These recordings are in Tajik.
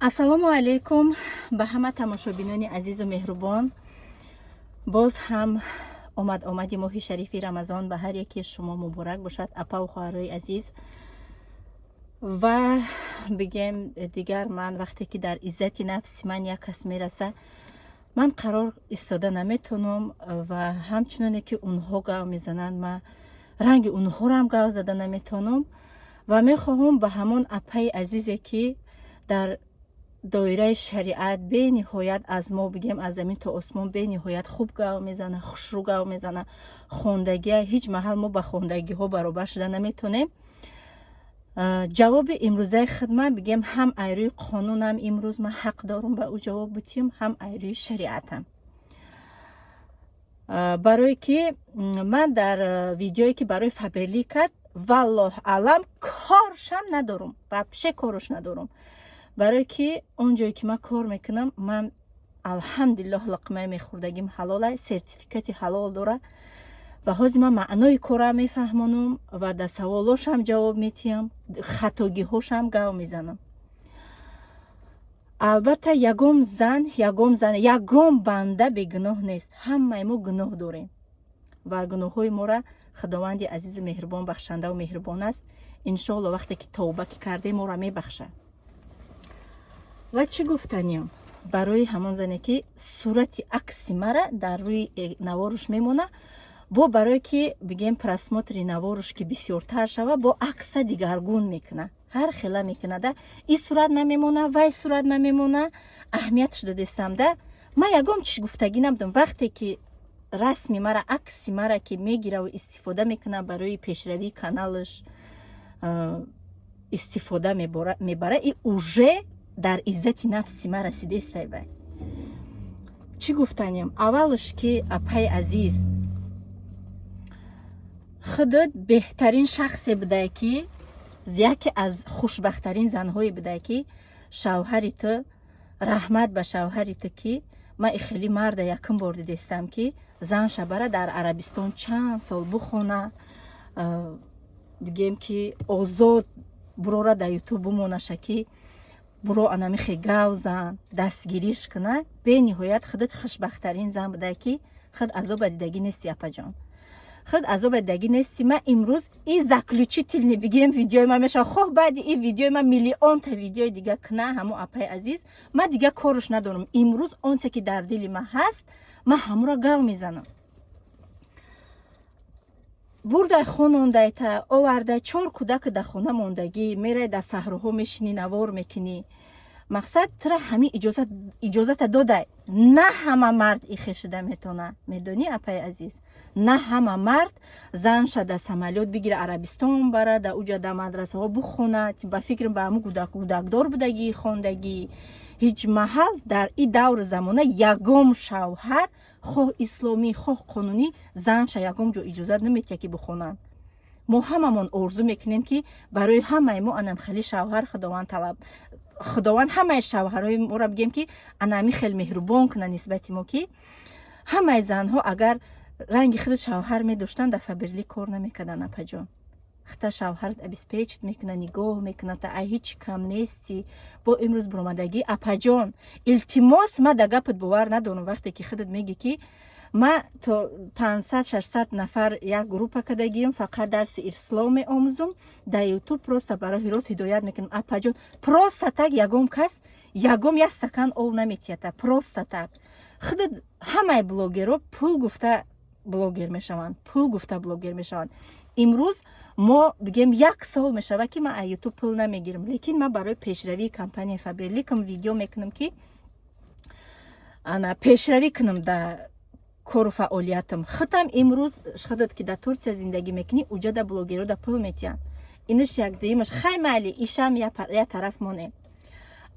Ассалому алайкум ба ҳама тамошобинони азизу меҳрубон. Боз ҳам омад омади моҳи шарифи Рамазон ба ҳар яке шумо муборак бошад, апаву хоҳарои азиз. Ва бигем, дигар ман вақте ки дар иззати нафси ман як кас мераса, ман қарор истода наметонам. Ва ҳамчуноне ки онҳо гав мезананд, ман ранги онҳоро гав зада наметонам. Ва мехоҳам ба ҳамон апаи азизе, ки дар доираи шариат бениҳоят аз мо, бигем, аз замин то осмон бениҳоят хуб гав мезана, хушрӯ гав мезана, хондагия ҳеҷ маҳал мо ба хондагиҳо баробар шуда наметонем. Ҷавоби имрӯзаи хидмат, бигем, ҳам ай рӯи қонунам имрӯз ман ҳақ дорум ба ӯ ҷавоб битим, ҳам ай рӯи шариатам, барое ки ман дар видеое, ки барои Фаберлик кард, валлоҳ алам, коршам надорум, вообще корш надорум, барое ки он ҷое ки ман кор мекунам, ман, алҳамдулиллоҳ, луқмаи мехӯрдагим ҳалола, сертификати ҳалол дора. Ва ҳозир ман маънои корам мефаҳмонам ва дар саволошам ҷавоб метиҳам, хатогиҳошам гав мезанам. Албатта, ягон зан, ягон зан, ягон банда бегуноҳ нест. Ҳамаи мо гуноҳ дорем ва гуноҳҳои мора Худованди азизу меҳрубон бахшандаву меҳрубон аст. Иншоалло, вақте ки тавба ки кардем, моро мебахшад. Ва чӣ гуфтаниям барои ҳамон зане, ки сурати акси мара дар рӯи наворуш мемона, бо барое ки, бигем, просмотри наворуш ки бисёртар шава, бо акса дигаргун мекуна, ҳар хела мекунада. И сурат ма мемона, вай сурат ма мемона. Аҳамиятш додестам да, ман ягон чиз гуфтагӣ набудам. Вақте ки расми мара, акси мара ки мегираву истифода мекуна, барои пешравии каналаш истифода мебара, и уже дар иззати нафси ман расидестай. Вай чӣ гуфтанем? Аввалш ки, апаи азиз, худат беҳтарин шахсе будае, ки яке аз хушбахттарин занҳое будае, ки шавҳари ту, раҳмат ба шавҳари ту, ки ман и хеле марда якум бор дидестам, ки зан шабара дар Арабистон чанд сол бухона, бигем, ки озод бурора дар Ютуб бумонаша, ки буро анамихе гав зан, дастгириш куна. Бениҳоят худат хушбахттарин зан будае, ки худ азоба дидагӣ нести, апаҷон, худ азоба дидагӣ нести. Ман имрӯз и заключительный, бигем, видеои ман мешава. Хоҳ баъди и видеои ман миллионта видеои дига куна ҳамо апаи азиз, ман дига корш надорам. Имрӯз онце ки дар дили ман ҳаст, ман ҳамуро гав мезанам. Бурдай, хонондайта, овардай, чор кӯдаки дар хона мондагӣ, мерай, дар саҳроҳо мешинӣ, навор мекунӣ. Мақсад, тура ҳамин иҷозата додай. На ҳама мард ихе шуда метона, медонӣ, апаи азиз? На ҳама мард занша дар самолёт бигира, Арабистон бара, дар уҷа дар мадрасаҳо бухонад. Ба фикрам, ба ҳамун кӯдакдор будагӣ, хондагӣ. Ҳеҷ маҳал дар и давру замона ягон шавҳар, хоҳ исломӣ, хоҳ қонунӣ, занша ягон ҷо иҷозат наметиҳад, ки бихонанд. Мо ҳамамон орзу мекунем, ки барои ҳамаи мо анам хеле шавҳар Худованд талаб, Худованд ҳамаи шавҳарҳои моро, бигем, ки анами хел меҳрубон кунад нисбати мо, ки ҳамаи занҳо агар ранги худ шавҳар медоштанд, дар Фаберлик кор намекарданд. Апаҷон, хата шавҳарат обеспечить мекуна, нигоҳ мекуна, та ай ҳеҷ кам нести. Бо имрӯз буромадагӣ, апаҷон, илтимос, ма да гапат бовар надорам. Вақте ки худат мегӣ, ки ма то 500-600 нафар як группа кардагием, фақат дарси ислом меомӯзум дар Ютуб, просто барои рост ҳидоят мекунам. Апаҷон, просто так ягон кас ягон як стакан ов наметиҳата просто так. Худат, ҳамаи блогерро пул гуфта блогер мешаванд, пул гуфта блогер мешаванд. Имрӯз мо, бигем, як сол мешавад, ки ман аз Ютуб пул намегирам, лекин ман барои пешравии компанияи Фаберликам видео мекунам, ки ана пешравӣ кунам дар кору фаъолиятам. Худам имрӯз, худат ки дар Турсия зиндагӣ мекунӣ, уҷа да блогерро да пул метиҳанд. Инаш як дуюмаш. Хай, майли, ишам як тараф монем.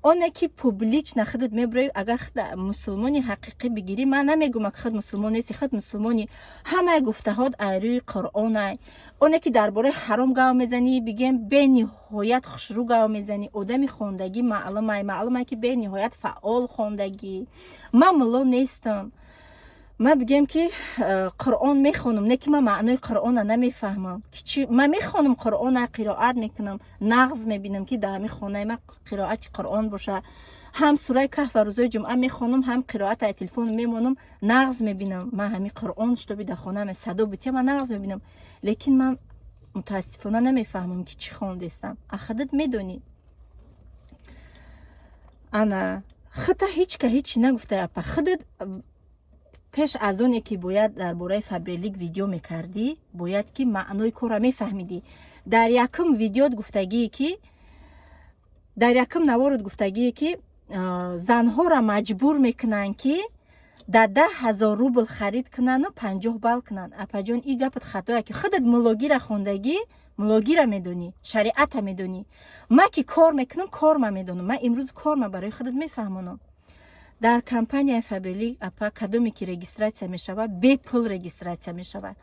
Оне ки публично худат мебироӣ, агар худ мусулмони ҳақиқӣ бигирӣ, ман намегӯям, ки худ мусулмон нести, худ мусулмони, ҳамаи гуфтаҳот ай рӯи Қуръонай. Оне ки дар бораи ҳаром гав мезанӣ, бигем, бениҳоят хушрӯ гав мезанӣ, одами хондагӣ маълумай, маълумай, ки бениҳоят фаъол хондагӣ. Ман мулло нестам. Ман бигӯем, ки Қуръон мехонам, не ки ман маънои Қуръона намефаҳмам. Ки ман мехонам Қуръона, қироат мекунам, нағз мебинам, ки дар ҳамин хонаи ман қироати Қуръон боша. Ҳам сураи Каҳф ва рӯзои ҷумъа мехонам, ҳам қироат ай телефон мемонам, нағз мебинам. Ман ҳамин Қуръон, чтобы дар хонаам садо бития, ман нағз мебинам, лекин ман мутаассифона намефаҳмам, ки чӣ хондестам. А худат медонӣ. Ана худта ҳеҷ ка ҳечи нагуфта, апа. Худат пеш аз оне ки бояд дар бораи Фаберлик видео мекардӣ, бояд ки маънои корра мефаҳмидӣ. Дар якум видеот гуфтагие, ки дар якум наворот гуфтагие, ки занҳоро маҷбур мекунанд, ки да 10 000 рубл харид кунану 50 балл кунанд. Апаҷон, и гапат хатоя, ки худат мулогира хондагӣ, мулогира медонӣ, шариата медонӣ. Ман ки кор мекунам, корма медонам. Ман имрӯз корма барои худат мефаҳмонам. Дар компанияи Фаберлик, апа, кадоме ки регистрация мешавад, бепул регистрация мешавад.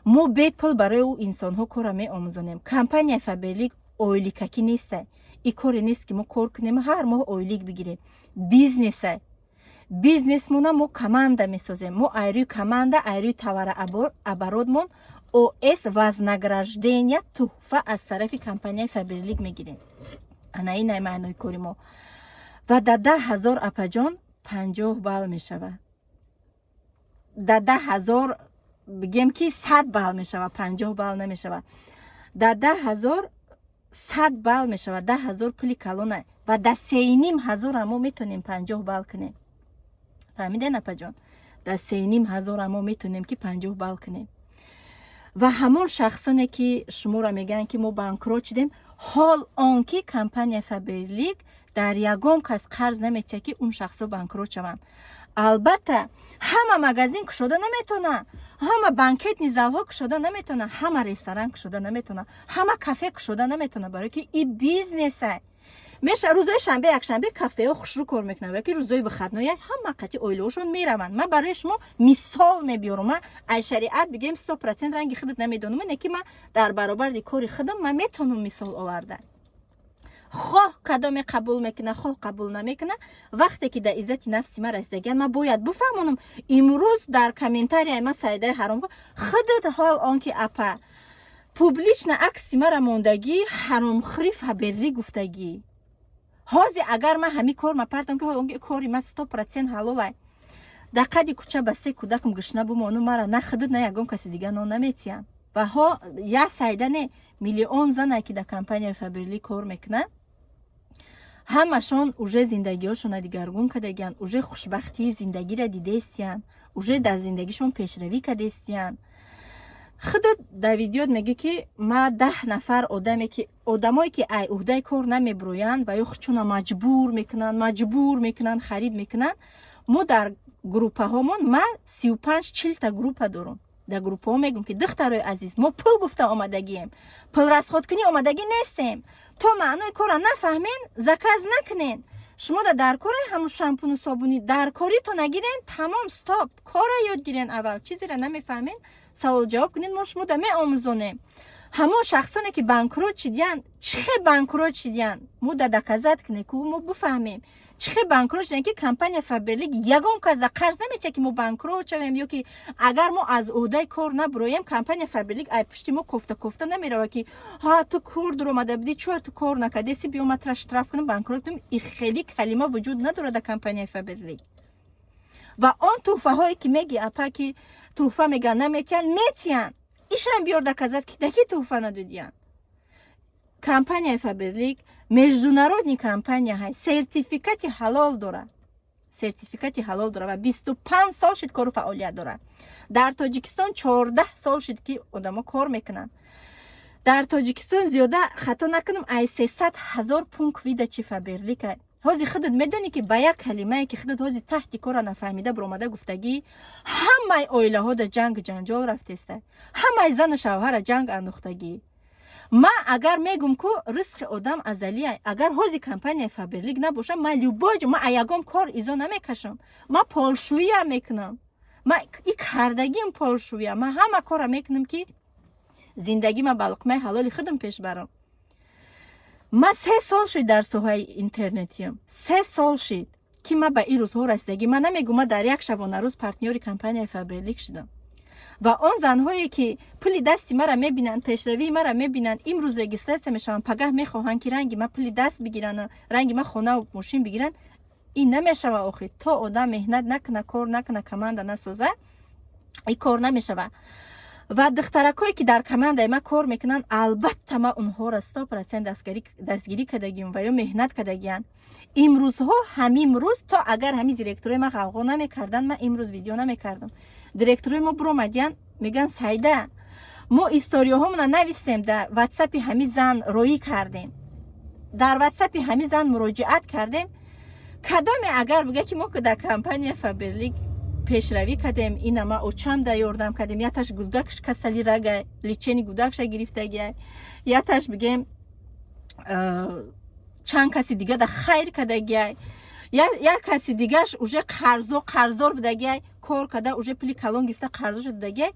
Мо бепул барои ӯ инсонҳо корра меомӯзонем. Компанияи Фаберлик ойликакӣ неста. И коре нест, ки мо кор кунем, ҳар моҳ ойлик бигирем. Бизнеса. Бизнесмона мо команда месозем. Мо айрӯи команда, айрӯи товарооборотмон ОС, вознаграждения, туҳфа аз тарафи компанияи Фаберлик мегирем. Ана инай маънои кори мо. Ва дар 10 000, апаҷон, 50 балл мешавад. Дар 10 000, бигем, ки 100 балл мешавад, 50 балл намешавад. Дар 10 000 100 балл мешавад. 10 000 пули калона. Ва дар 3,5 ҳазора мо метонем 50 балл кунем. Фаҳмиден, апаҷон? Дар 3,5 ҳазора мо метонем, ки 50 балл кунем. Ва ҳамон шахсоне, ки шуморо мегӯянд, ки мо банкрот шудем, ҳол он ки компания Фаберлик дар ягон кас қарз наметиҳад, ки он шахсҳо банкрот шаванд. Албатта, ҳама магазин кушода наметавонад, ҳама банкетный залҳо кушода наметавонад, ҳама ресторан кушода наметавонад, ҳама кафе кушода наметавонад, барое ки и бизнеса меша. Рӯзои шанбе, якшанбе кафеҳо хушрӯ кор мекунанд, ки рӯзои выходной ҳама қати оилаҳошон мераванд. Ман барои шумо мисол мебиёрам. Ман ай шариат, бигем, 100% ранги худат намедонам, не ки ман дар баробари кори худам ман метавонам мисол оварда. Хоҳ кадоме қабул мекуна, хоҳ қабул намекуна, вақте ки дар иззати нафси ман расидагиан, ман бояд бифаҳмонам. Имрӯз дар комментарияи ман Саидаи ҳаром худат, ҳол он ки, апа, публично акси мара мондагӣ, ҳаромхӯри Фаберлик гуфтагӣ. Ҳозир агар ман ҳамин кор ма партам, ки ҳол он ки кори ман 100% ҳалолай, дар қади кӯча ба се кӯдакам гушна бимону, мара на худат, на ягон каси дига нон наметиҳанд. Ва ҳо як Саида не, миллион зане, ки дар компанияи Фаберлик кор мекунанд, ҳамашон уже зиндагиҳошона дигаргун кардагиянд, уже хушбахтии зиндагиро дидестиянд, уже дар зиндагишон пешравӣ кардестиянд. Худат дар видеот мегӯ, ки ма 10 нафар одаме, ки одамое, ки ай уҳдаи кор намебироянд ва ё худшона маҷбур мекунанд, харид мекунанд. Мо дар группаҳомон, ман 35, 40-та группа дорам. Дар группаҳо мегӯм, ки духтарои азиз, мо пул гуфта омадагием, пул расход кунӣ омадагӣ нестем. То маънои корро нафаҳмен, заказ накунен. Шумо да дар кори ҳамун шампуну собуни дар корито нагирен, тамом, стоп. Корро ёд гирен аввал. Чизеро намефаҳмен, савол ҷавоб кунед, мо шумо да меомӯзонем. Ҳамон шахсоне, ки банкрот шидиянд, чӣ хел банкрот шидиянд, мо да доказать кунем, ку мо бифаҳмем, чӣ хел банкрот шидиянд, ки компания Фаберлик ягон кас да қарз наметиҳад, ки мо банкрот шавем, ё ки агар мо аз уҳдаи кор набуроем, компания Фаберлик ай пушти мо кофта кофта намерава, ки ҳа, ту кор дуромада будӣ, чӯа ту кор накардеси, биё, ма тра штраф кунам, банкрот кунам. И хеле калима вуҷуд надорад дар компанияи Фаберлик. Ва он туҳфаҳое, ки меги, апа, ки туҳфа мегӯянд наметиҳанд, метиҳанд. Ишам биёр, доказать, ки даки туҳфа надодиянд. Компанияи Фаберлик международный компания ҳай, сертификати ҳалол дорад, сертификати ҳалол дорад ва 25 сол шуд, кору фаъолият дорад. Дар Тоҷикистон 14 сол шуд, ки одамо кор мекунанд. Дар Тоҷикистон зиёда, хато накунам, ай 300 000 пункт выдачи Фаберлика. Ҳозир худат медонӣ, ки ба як калимае, ки худат ҳозир таҳти кора нафаҳмида биромада гуфтагӣ, ҳамаи оилаҳо дар ҷангу ҷанҷол рафтеста, ҳамаи зану шавҳара ҷанг андохтагӣ. Ман агар мегум, ку ризқи одам азалия, агар ҳозир компанияи Фаберлик набошам, ман любой ҷо, ман ягон кор изо намекашам. Ман полшӯиам мекунам, ман и кардагим полшӯия. Ман ҳама корра мекунам, ки зиндагима ба луқмаи ҳалоли худам пеш барам. Ман 3 сол шуд дар соҳаи интернетиям, 3 сол шид. Ки ман ба ин рӯзҳо расидагӣ. Ман намегӯм, ман дар як шабонарӯз партнёри компанияи Фаберлик шудам. Ва он занҳое, ки пули дасти мара мебинанд, пешравии мара мебинанд, имрӯз регистрация мешаванд, пагаҳ мехоҳанд, ки ранги ма пули даст бигиранд, ранги ма хонаву мошин бигиранд. Ин намешава. Охи, то одам меҳнат накуна, кор накуна, команда насоза, ин кор намешава. Ва духтаракое, ки дар командаи ма кор мекунанд, албатта, ма онҳоро 100% дастгирӣ кардагим ва ё меҳнат кардагиянд. Имрӯзҳо, ҳамин рӯз, то агар ҳамин директорои ма ғавғо намекарданд, ман имрӯз видео намекардам. Директорои мо биромадиянд, мегӯянд: «Сайда, мо историяҳомона навистем, дар ватсапи ҳамин зан роӣ кардем, дар ватсапи ҳамин зан муроҷиат кардем. Кадоме агар бига, ки мо дар компания Фаберлик пешравӣ кардем, ина ма очам да ёрдам кардем, яташ гудакш касали рага, лечение гудакша гирифтагия, яташ бигем, чанд каси дига да хайр кардагиай, як каси дигаш уже қарзо қарздор будагиай, кор карда, уже пули калон гирифта, қарзоша додагиай,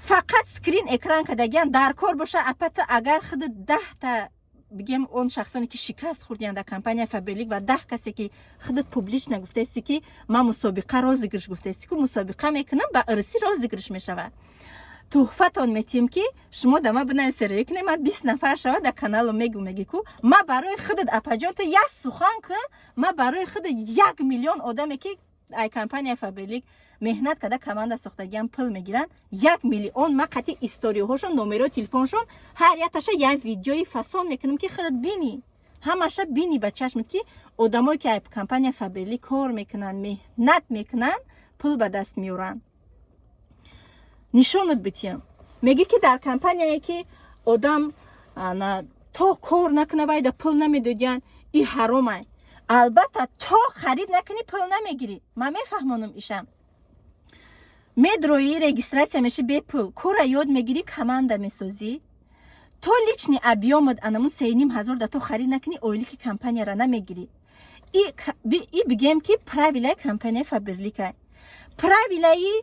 фақат скрин экран кардагиан дар кор боша. Апата, агар худи 10-та, бигем, он шахсоне, ки шикаст хӯрдиянд дар компания Фаберлик, ва 10 касе, ки худат публично гуфтаисти, ки ман мусобиқа розыгрыш гуфтаисти, ку мусобиқа мекунам, ба ирсӣ розыгрыш мешавад, тӯҳфатон метиҳем, ки шумо да ма бинависе, рӯй кунем, ман 20 нафар шава дар каналу мегу. Меги ку ма барои худат, апаҷон, ту як сухан кун, ма барои худат 1 миллион одаме, ки ай компания Фаберлик меҳнат карда, команда сохтагиам, пул мегиранд, 1 миллион ма қати историяҳошон, номерои телефоншон, ҳар якташа як видеои фасон мекунам, ки худат бинӣ, ҳамаша бинӣ ба чашмат, ки одамое, ки ай компания Фаберлик кор мекунанд, меҳнат мекунанд, пул ба даст меоранд, нишонат битиям. Мегӣ, ки дар компанияе, ки одам то кор накуна, вайда пул намедодиянд, и ҳаромай. Албатта, то харид накунӣ, пул намегирӣ. Ман мефаҳмонам ишам. Медроӣ, регистрация мешӣ бепул, кора ёд мегирӣ, команда месозӣ, то личный объёмат анамун 3,5 ҳазор да то харид накунӣ, ойлики компанияра намегирӣ. И бигем, ки правилаи компанияи Фаберлика, правилаи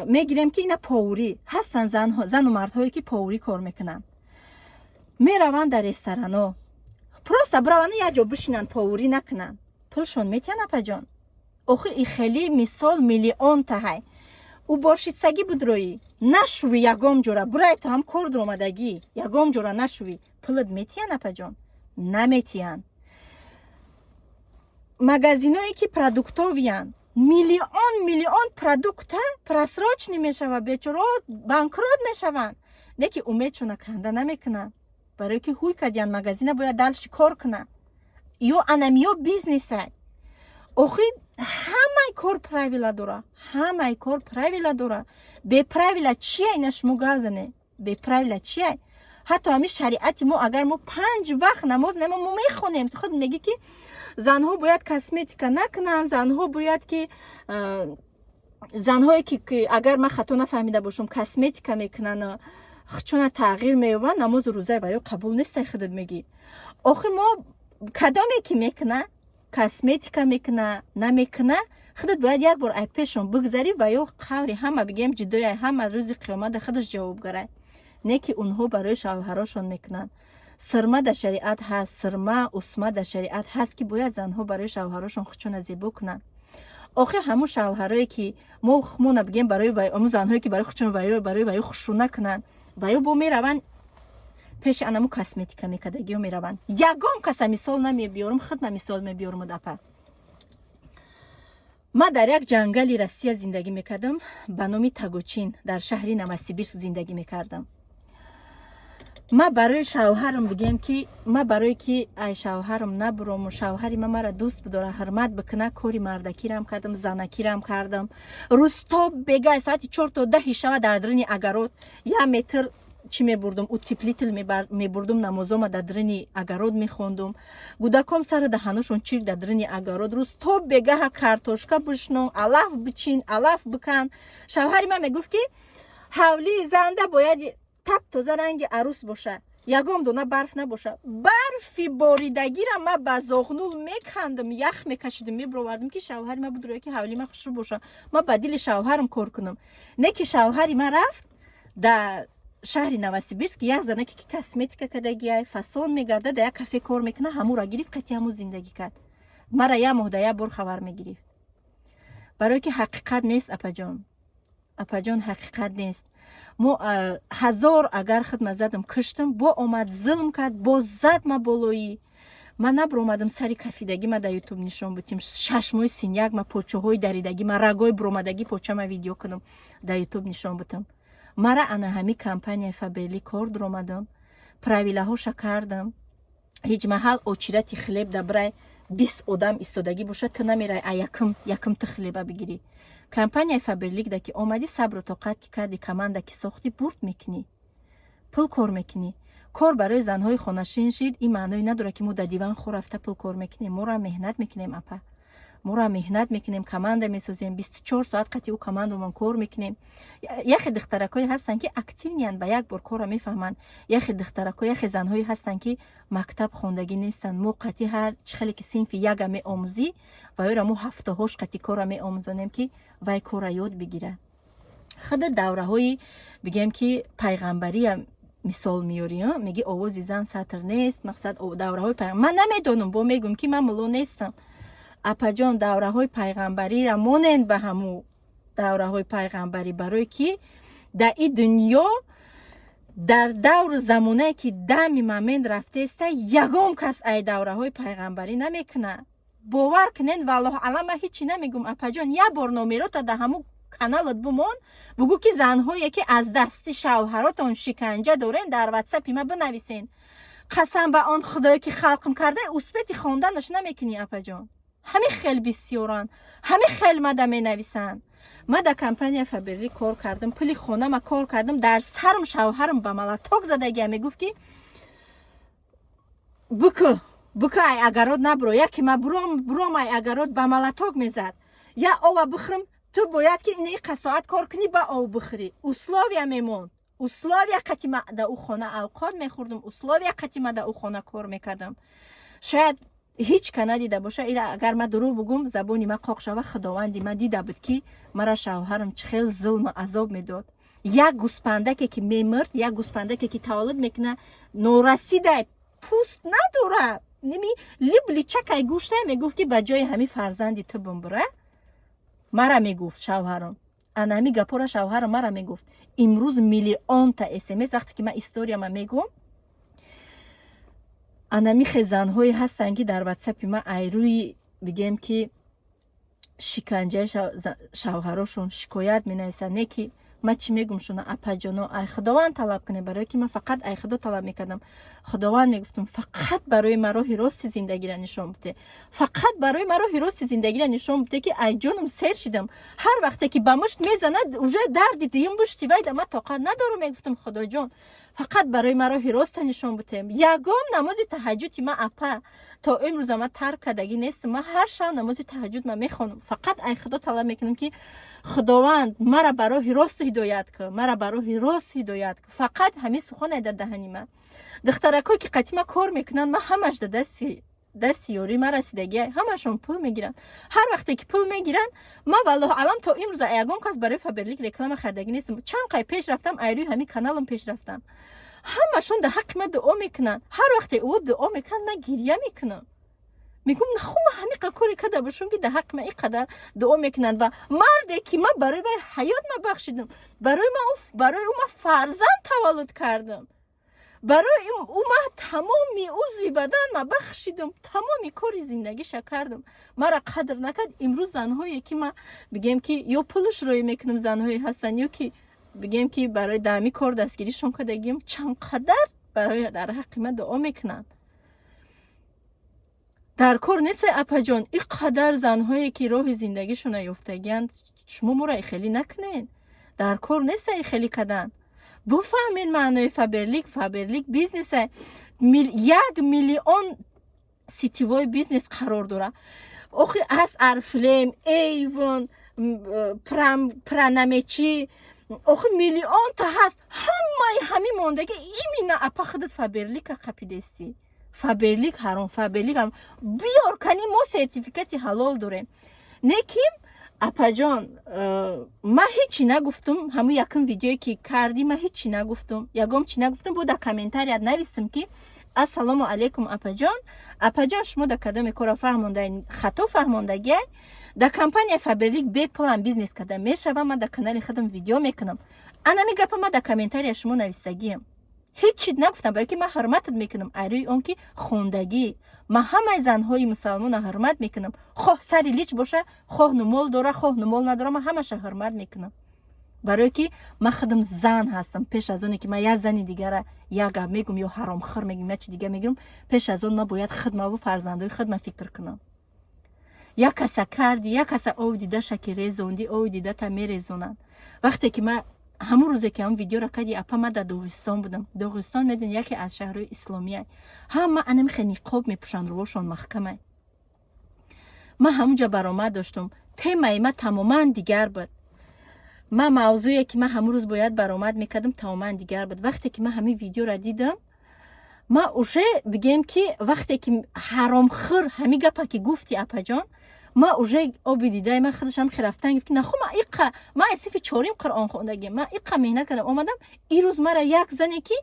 мегирем, ки ина поварӣ ҳастанд, зану мардҳое, ки поварӣ кор мекунанд, мераванд дар ресторано, просто бираванд, як ҷо бишинанд, поварӣ накунанд, пулшон метиҳанд, апаҷон? Охи, и хеле мисол миллион таҳай. Уборщицагӣ будроӣ, нашувӣ ягом ҷора, бурай, ту ҳам кор дуромадагӣ, ягом ҷора нашувӣ, пулат метиҳанд, апаҷон? Наметиҳанд. Магазиное, ки продуктовиянд, миллион миллион продукта просроченный мешава, бечорао банкрот мешаванд, не ки умедшона канда намекунанд, барое ки ҳуй кардиянд магазина, бояд дальше кор кунанд. Ё анамиё бизнеса. Охи, ҳамаи кор правила дора, ҳамаи кор правила дора. Бе правила чия? Ина шумо гап зане, бе правила чия? Ҳатто ҳамин шариати мо, агар мо панҷ вақт намоз нема, мо мехонем, худ мегӣ, ки занҳо бояд косметика накунанд, занҳо бояд ки, занҳое ки, агар ман хато нафаҳмида бошам, косметика мекунанд, чуна тағйир меёбанд, намозу рӯзаи ва ё қабул нестай, худат мегӣ. Охи, мо кадоме ки мекуна, косметика мекуна, намекуна, худат бояд як бор ай пешон бигзарӣ ва ё қаври ҳама, бигем, ҷидои ҳама, рӯзи қиёмата худаш ҷавобгарай. Не ки онҳо барои шавҳарошон мекунанд. Сирма дар шариат ҳаст, сирма, усма дар шариат ҳаст, ки бояд занҳо барои шавҳарошон худшона зебо кунанд. Охи, ҳамун шавҳарое, ки мо мона бигем, барои ҳамун занҳое, ки барои худшон, барои ваё хушрӯ накунанд, ваё бо мераванд пеши анаму косметика мекардагиё мераванд. Ягон каса мисол намебиёрам, худма мисол мебиёрам. Апа, ман дар як ҷангали Россия зиндагӣ мекардам ба номи Тагочин, дар шаҳри Новосибирск зиндагӣ мекардам. Ма барои шавҳарам, бигем, ки ма барое ки ай шавҳарам набурому, шавҳари ма мара дӯст бидора, ҳурмат бикуна, кори мардакирам кардам, занакирам кардам. Рӯз то бегай, соати 4 то 10-и шава, дар даруни огород як метр чӣ мебурдум, утеплитель мебурдум, намозома дар даруни огород мехондум, гудаком сара даҳаношон чирк, дар даруни огород рӯз то бегаҳа картошка бишнон, алаф бичин, алаф бикан. Шавҳари ман мегуфт, ки ҳавлии занда бояд тап тоза, ранги арӯс боша, ягон дона барф набоша. Барфи боридагира ма ба зоғнул мекандам, ях мекашидам, мебировардам, ки шавҳари ма будроя, ки ҳавлии ма хушрӯ боша, ма ба дили шавҳарам кор кунам. Не ки шавҳари ма рафт, да шаҳри Новосибирск як занаке, ки косметика кардагиай, фасон мегарда, дар як кафе кор мекуна, ҳамура гирифт, қати ҳаму зиндагӣ кард. Мара як моҳда як бор хабар мегирифт, барое ки ҳақиқат нест, апаҷон, апаҷон, ҳақиқат нест. Мо ҳазор агар хидмат задам, куштам, бо омад, зулм кард, боз зад ма болоӣ. Ман набуромадам, сари кафидагӣ ма дар Ютуб нишон будем, 6 моҳи синяк ма, почаҳои даридагӣ ма, рагои буромадагӣ почама видео кунам, дар Ютуб нишон будам. Мара ана ҳами компанияи Фаберлик кор дуромадам, правила ҳоша кардам. Ҳеҷ маҳал очередь и хлеб да бирай, 20 одам истодагӣ бошад, ту намерай, а якм якм ту хлеб а бигирӣ. Компанияи Фаберлик да ки омадӣ, сабру тоқат ки кардӣ, команда ки сохтӣ, бурд мекунӣ, пул кор мекунӣ. Кор барои занҳои хонашин шид, ин маъное надорад, ки мо дар диван хор рафта пул кор мекунем. Моро меҳнат мекунем, апа, моро меҳнат мекунем, команда месозем, 24 соат қати ӯ командамон кор мекунем. Яхе духтаракое ҳастанд, ки активный анд, ба як бор корро мефаҳманд. Яхе духтарако, яхе занҳое ҳастанд, ки мактаб хондагӣ нестанд. Мо қати ҳар чӣ хеле ки синфи яга меомӯзӣ, вайёра мо ҳафтаҳош қати корро меомӯзонем, ки вай корра ёд бигирад. Худа давраҳои, бигем, ки пайғамбария мисол меёрӣ, меги, овози зан сатр нест. Мақсад, давраҳои ман намедонам, бо мегӯм, ки ман мулло нестам, апаҷон. Давраҳои пайғамбарира монен ба ҳаму давраҳои пайғамбарӣ, барое ки дар и дунё, дар давру замонае ки дами момент рафтеста, ягон кас ай давраҳои пайғамбарӣ намекунад. Бовар кунен, валлоҳ алам, ман ҳечи намегум, апаҷон. Як бор номерота дар ҳаму каналат бумон, бугӯ, ки занҳое ки аз дасти шавҳаротон шиканҷа дорен, дар Ватсапи ма бинависен. Қасам ба он худое ки халқм карда, успеть и хонданаш намекунӣ, апаҷон. Ҳамин хел бисёранд, ҳамин хел мада менависанд. Ма дар компания Фаберлик кор кардам, пули хонама кор кардам. Дар сарм шавҳарам ба молоток задагия, мегуфт, ки буку, буку, ай огород набуро, яке ма буром, буром ай огород, ба молоток мезад. Я ова бихӯрам, ту бояд ки ин соат кор кунӣ, ба ов бихӯрӣ. Условия мемонд, условия қати ма да ӯ хона авқот мехӯрдам, условия қати ма да ӯ хона кор мекардам. Шояд ҳеҷ ка надида боша ира. Агар ма дурӯғ бугум, забони ма қоқ шава. Худованди ма дида буд, ки мара шавҳарам чӣ хел зулму азоб медод. Як гӯспандаке ки мемирд, як гӯспандаке ки таваллуд мекуна, норасидай, пӯст надора, ними либличакай гӯштай, мегуфт, ки ба ҷои ҳами фарзанди ту бумбура. Мара мегуфт шавҳарам, ана ҳами гапора шавҳарам мара мегуфт. Имрӯз миллионта СМС, вақте ки ман историяма мегӯм, анами хезанҳое ҳастанд, ки дар Ватсапи ман айрӯи, бигем, ки шиканҷаи шавҳарошон шикоят менависанд. Не ки ман чӣ мегум шуна, апаҷоно, ай Худованд талаб кунем, барое ки ман фақат ай Худо талаб мекардам. Худованд, мегуфтам, фақат барои ман роҳи рости зиндагиро нишон буде, фақат барои ман роҳи рости зиндагиро нишон буде, ки ай ҷоном сер шидам. Ҳар вақте ки ба мушт мезанад, уже дарди дуюм мушти вайда ман тоқат надорам. Мегуфтам: «Худоҷон, фақат барои ман роҳи роста нишон бутем». Ягон намози таҳаҷҷуди ман, апа, то имрӯза ман тарк кардагӣ нестам. Ман ҳар шаб намози таҳаҷҷуд ман мехонам. Фақат ай Худо талаб мекунам, ки Худованд, мара ба роҳи рост ҳидоят кун, мара ба роҳи рост ҳидоят кун. Фақат ҳамин сухане дар даҳани ман. Духтаракое ки қатима кор мекунанд, ман ҳамаш да дасти ёрӣ ман расидагия, ҳамашон пул мегиранд. Ҳар вақте ки пул мегиранд, ман, валлоҳу алам, то имрӯза ягон кас барои Фаберлик реклама хардагӣ нестам. Чанд қай пеш рафтам, айрӯи ҳамин каналам пеш рафтам. Ҳамашон дар ҳаққи ман дуо мекунанд. Ҳар вақте ӯ дуо мекунанд, ман гирья мекунам. Мегӯм: «Наху ман ҳамиқа коре карда бошам, ки дар ҳаққи ман ин қадар дуо мекунанд?» Ва марде ки ман барои вай ҳаёт ма бахшидам, барои ӯ ман фарзанд таваллуд кардам, барои ӯ ман тамоми узви бадан ма бахшидам, тамоми кори зиндагиша кардам, мара қадр накард. Имрӯз занҳое ки ма, бигем, ки ё пулш рӯй мекунам, занҳое ҳастанд, ё ки, бигем, ки барои даҳами кор дастгиришон кардагим, чанд қадар барои дар ҳаққи ман дуо мекунанд. Дар кор нест, апаҷон. Ин қадар занҳое ки роҳи зиндагишона ёфтагиянд, шумо моро ихелӣ накунед. Дар кор нест ихелӣ кардан. Буфаҳмед маънои Фаберлик. Фаберлик бизнеса, 1 миллион сетевой бизнес қарор дорад. Охи аз Орифлейм, Эйвон, пранамечи, охи миллионта ҳаст. Ҳамаи ҳамин мондагӣ имина, апа, худат Фаберлика қапидестӣ. Фаберлик ҳаром, Фаберлик ҳаром. Биёр кани, мо сертификати ҳалол дорем. Не ки, апаҷон, ман ҳечи нагуфтум. Ҳамун якум видеое ки кардӣ, ман ҳечи нагуфтум, ягом чӣ нагуфтум. Бо дар комментарият навистам, ки Ассалому алайкум, апаҷон. Апаҷон, шумо дар кадоме корро фаҳмонда, хато фаҳмондагиай. Дар компания Фаберлик бепулам бизнес карда мешава. Ман дар канали худам видео мекунам. Анами гапа ман дар комментария шумо навистагиам, ҳеҷ чиз нагуфтам, балки ман ҳурматат мекунам айрӯи он ки хондагӣ. Ман ҳамаи занҳои мусалмона ҳурмат мекунам, хоҳ сари лич боша, хоҳ ну мол дора, хоҳ ну мол надора, ман ҳамаша ҳурмат мекунам, барое ки ман худам зан ҳастам. Пеш аз оне ки ман як зани дигара як гап мегум ё ҳаромхӯр мегум, я чи дига мегум, пеш аз он ман бояд худмаву фарзандои худма фикр кунам. Як каса карди, як каса ов дидаша ки резонди, ови дидата мерезонанд. Вақте ки ман ҳамун рӯзе ки ҳамун видеоро кади, апа, ман дар Доғистон будам. Доғистон, медони, яке аз шаҳрҳои исломия, ҳама анамихе ниқоб мепӯшанд, рувошон маҳкамай. Ман ҳамунҷа баромад доштум, темаи ман тамоман дигар буд. Ман мавзӯе ки ман ҳамун рӯз бояд баромад мекардам, тамоман дигар буд. Вақте ки ман ҳамин видеоро дидам, ман уже, бигем ки, вақте ки ҳаромхӯр ҳамин гапа ки гуфти, апаҷон, ман уже оби дидаи ман худашам хе рафтан гифт ки нахо ман иқа, ман аз синфи чорим Қуръон хондагим, ман иқа меҳнат кардам, омадам, ирӯз мара як зане ки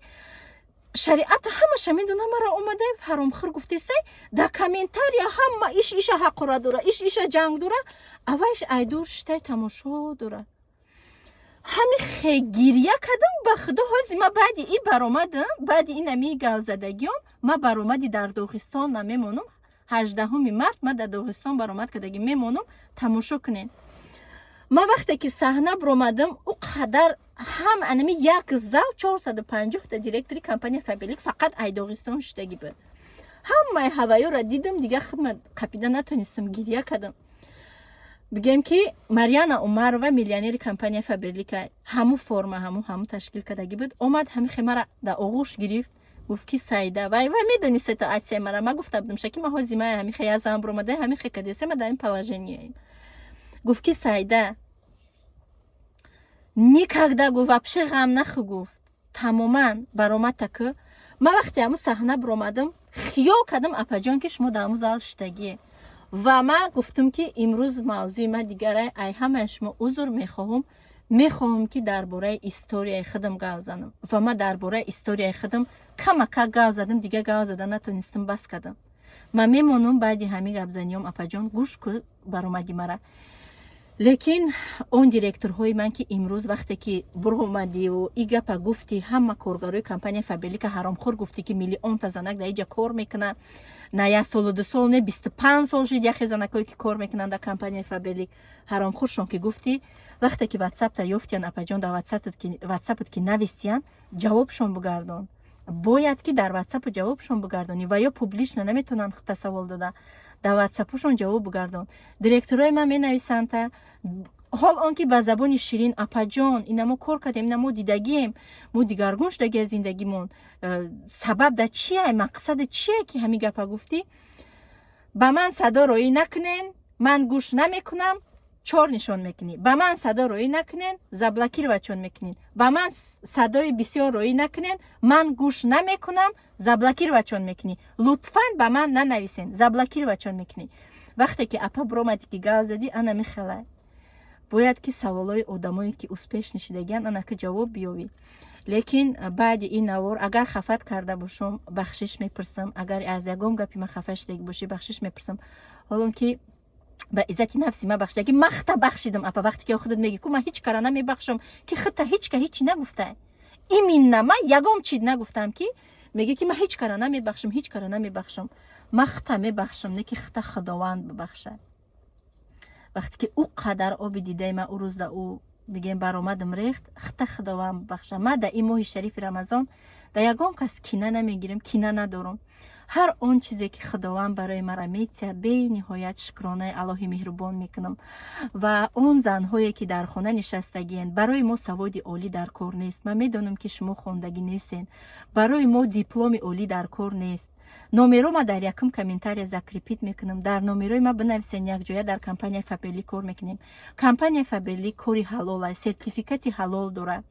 шариата ҳамаша медона, мара омада ҳаромхӯр гуфтестай. Дар комментария ҳама иш иша ҳақора дора, иш иша ҷанг дора, авайш айдур шитай тамошо дора. Ҳами хе гирья кардам, ба худо. Ҳози ма баъди и баромадам, баъди ин ами гавзадагиём, ма баромади дар Доғистон ма мемонам. 18-уми март ма дар Доғистон баромад кардагӣ мемонам, тамошо кунед. Ман вақте ки саҳна биромадам, ӯ қадар ҳам анами як зал 450-та директори компания Фаберлик фақат ай Доғистон шудагӣ буд. Ҳамаи ҳаваёро дидам, дига худма қапида натонистам, гирья кардам. Бигем ки Марьяна Умарова, миллионери компания Фаберлика, ҳаму форма, ҳаму ташкил кардагӣ буд, омад, ҳами хемара дар оғӯш гирифт, гуфт ки: «Саида». Вай медони ситуация мара, ма гуфта будам ша ки ма ҳози ма ҳами хе як зан биромада, ҳами хе кадесе, ма дар ин положение. Гуфт ки: «Саида, никогда», гуфт, «вообще ғам нахӯ», гуфт, «тамоман баромадта ку». Ман вақте ҳаму саҳна биромадам, хиёл кардам, апаҷон, ки шумо дар ҳаму зал шиштагие ва ман гуфтам ки имрӯз мавзӯи ман дигарай, ай ҳамаи шумо узр мехоҳам, мехоҳам ки дар бораи историяи худам гап занам. Ва ман дар бораи историяи худам камакак гап задам, дига гап зада натонистам, бас кардам. Ман мемонам баъди ҳамин гапзаниём, апаҷон, гӯш ку баромади мара. Лекин он директорҳои ман ки имрӯз вақте ки буромадиву и гапа гуфти, ҳама коргарои компания Фаберлика ҳаромхӯр гуфтӣ, ки миллионта занак дар иҷа кор мекунад, на як солу 2 сол не, 25 сол шуд, яхе занакое ки кор мекунанд дар компанияи Фаберлик, ҳаромхӯршон ки гуфтӣ, вақте ки ватсапта ёфтиян, апаҷон, дар ватсапат ки навистиян, ҷавобшон бугардон. Бояд ки дар ватсапу ҷавобшон бугардонӣ ва ё публично наметавонанд худта савол дода, дар ватсапушон ҷавоб бугардон. Директорои ман менависандта, ҳол он ки ба забони ширин: «Апаҷон, ина мо кор кардем, ина мо дидагием, мо дигаргун шудаги аз зиндагимон, сабаб дар чия, мақсади чие ки ҳамин гапа гуфтӣ?» «Ба ман садо роӣ накунен, ман гӯш намекунам», чор нишон мекунӣ. «Ба ман садо роӣ накунен, заблокировать мекунӣ. Ба ман садои бисёр роӣ накунен, ман гӯш намекунам», заблокировать мекунӣ. «Лутфан ба ман нанависен», заблокировать мекунӣ. Вақте ки, апа, биромадӣ ки гав задӣ, ана михелай, бояд ки саволҳои одамое ки успешный шидагиян, ана ки ҷавоб биёвӣ. Лекин баъди ин навор агар хафат карда бошам, бахшиш мепурсам. Агар аз ягон гапи ман хафа шидаги бошӣ, бахшиш мепурсам. Ҳолон ки ба иззати нафси ман бахшидаги, махта бахшидам, апа. Вақте ки худат меги ку ман ҳеҷ кара намебахшам, ки худта ҳеҷ ка ҳечи нагуфта, именно ман ягон чиз нагуфтам, ки меги ки ман ҳеҷ кара намебахшам, ҳеҷ кара намебахшам. Ман худта мебахшам, не ки худта Худованд бибахшад. Вақте ки ӯ қадар оби дидаи ман ӯ рӯз да ӯ, бигем, баромадам рехт, худта Худованд бибахшад. Ман дар ин моҳи шарифи Рамазон дар ягон кас кина намегирам, кина надорам. Ҳар он чизе ки Худованд барои мара метиҳад, бениҳоят шукронаи Аллоҳи меҳрубон мекунам. Ва он занҳое ки дар хона нишастагиен, барои мо саводи олӣ дар кор нест. Ман медонам, ки шумо хондагӣ нестен. Барои мо дипломи олӣ дар кор нест. Номеро ма дар якум комментария закрепить мекунам. Дар номерои ма бинависен, якҷоя дар компанияи Фаберлик кор мекунем. Компанияи Фаберлик кори ҳалол, сертификати ҳалол дорад